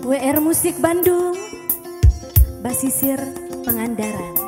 WR Musik Bandung, Basisir Pangandaran.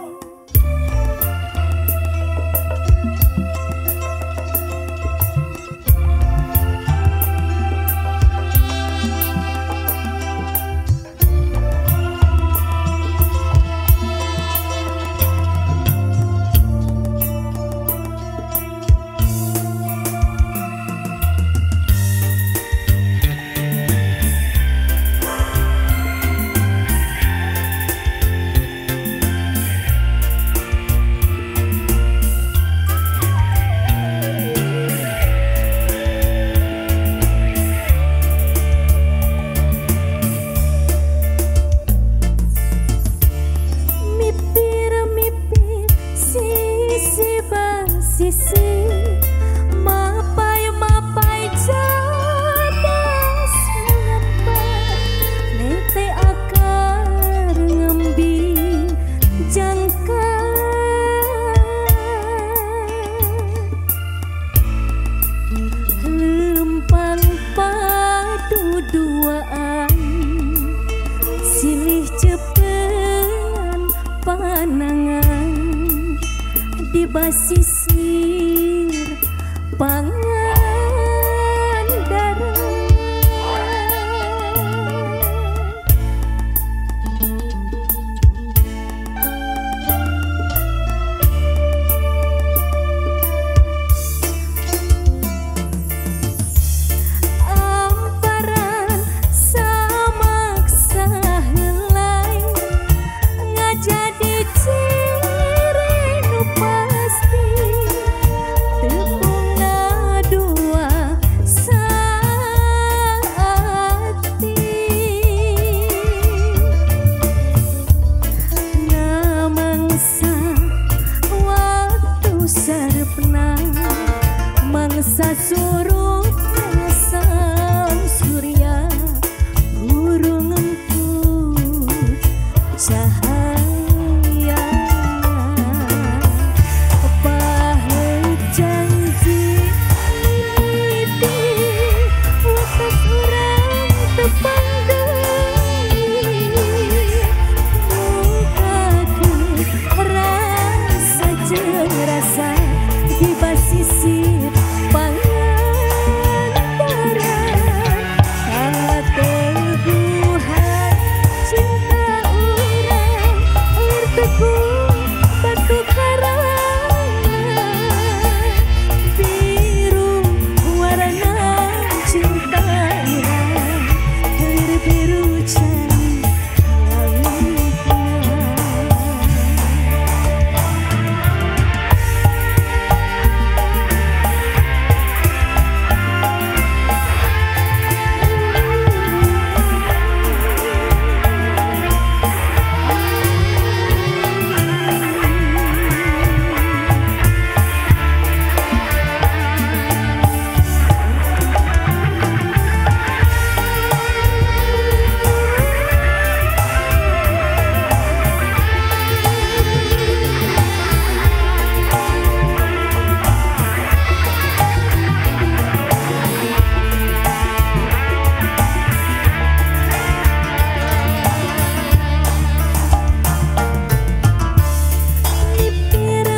Sisi mapai mapai cadas mengempat nete akar ngembi jangka lempang padu duaan silih cepengan panangan di basisir Pangandaran. Amparan samaksa helai ngajadi ciri nu pasti tepungna dua saati namangsa waktu sarepna mangsa surut sang surya burung emput cahaya pahit janji mimiti watas urang tepang deui mukakeun rasa jeung rasa di basisir Pangandaran kateguhan cinta urang teguh batu karangan biru warna cinta urang biru cai langitna.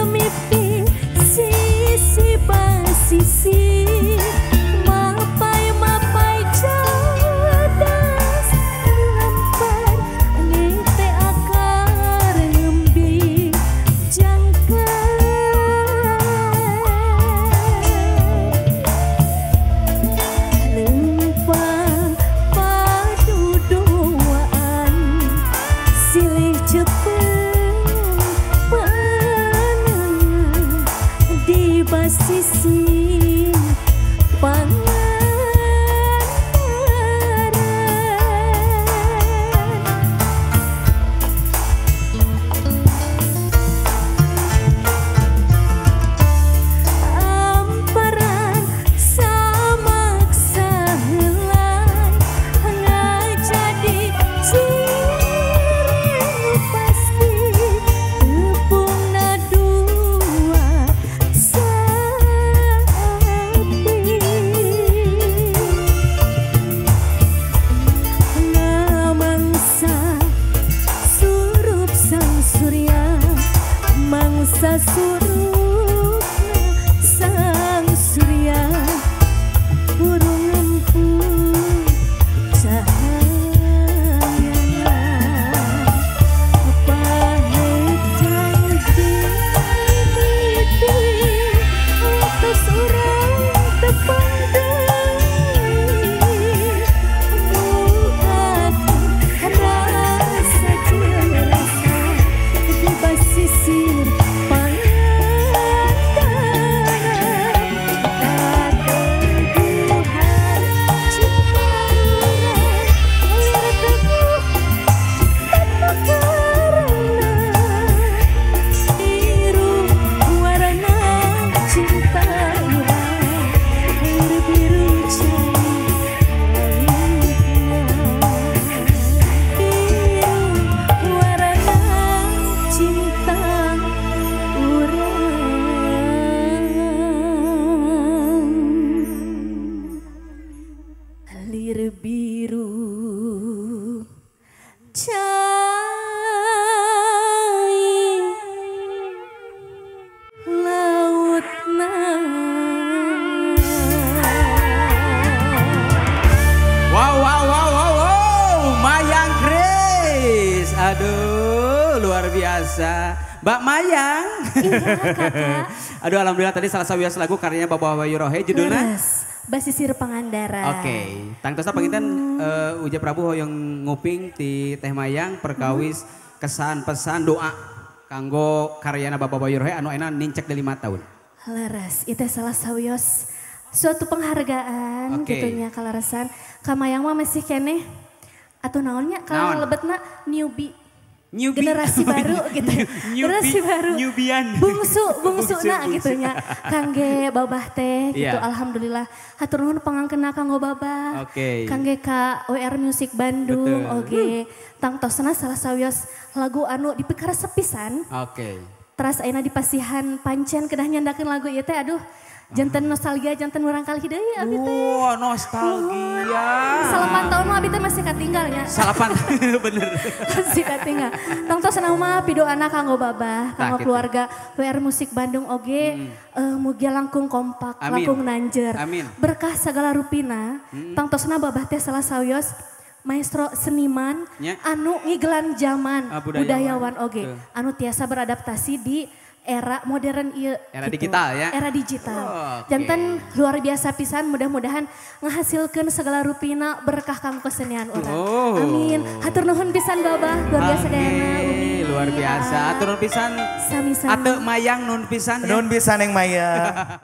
Mipir sisi basisi mapai mapai cadas lempar ngete akar ngembi jangka lempang padu duaan silih cepeng panangan di basisir Pangandaran. Amparan samaksa helai ngajadi ciri nu pasti tepungna dua saati. biasa. Mbak Mayang. Iya kakak. Aduh alhamdulillah tadi salah satu lagu karyanya Bapak Bayu Rohe judulnya. Leres, Basisir Pangandaran. Oke, tangtosna panginten Uja Prabu hoyong nguping ti Teh Mayang perkawis kesan pesan doa kanggo karyana Bapak Bayu Rohe anu ayeuna nincak di 5 tahun. Leres, itu salah sawios suatu penghargaan gitunya kaleresan. Ka Mayang mah masih keneh atau naonnya kalau lebetna newbie. Newbie. Generasi baru gitu. Generasi baru. Newbian. Bungsu na gitu nya. Kangge babah teh gitu alhamdulillah. Hatur nuhun pangangkena kanggo babah. Kangge ka WR Music Bandung oge. Tangtosna salah sawios lagu anu dipikaresep pisan. Teras ayeuna dipasihan pancen kedah nyandakeun lagu ieu teh aduh. Janten nostalgia, janten murangkalih deui abi teh. Wah, nostalgia. 8 tahun mah abi teh masih katinggal nya. 8 bener. Masih katinggal. Tangtosna mah pidoana kanggo babah, kanggo keluarga WR Musik Bandung oge mugia langkung kompak, langkung nanjer. Amin. Berkah segala rupina. Tangtosna babah teh salah sawios maestro seniman anu ngigelan zaman budayawan oge anu tiasa beradaptasi di era modern ieu era gitu. Digital ya. Era digital. Janten luar biasa pisan mudah-mudahan ngahasilkeun segala rupina berkah kanggo kesenian urang. Amin. Hatur nuhun pisan Babah, luar biasa dayana Umi. Luar biasa. Hatur nuhun pisan. Sami-sami. Ate Mayang nuhun pisan. Nuhun pisan yang Mayang.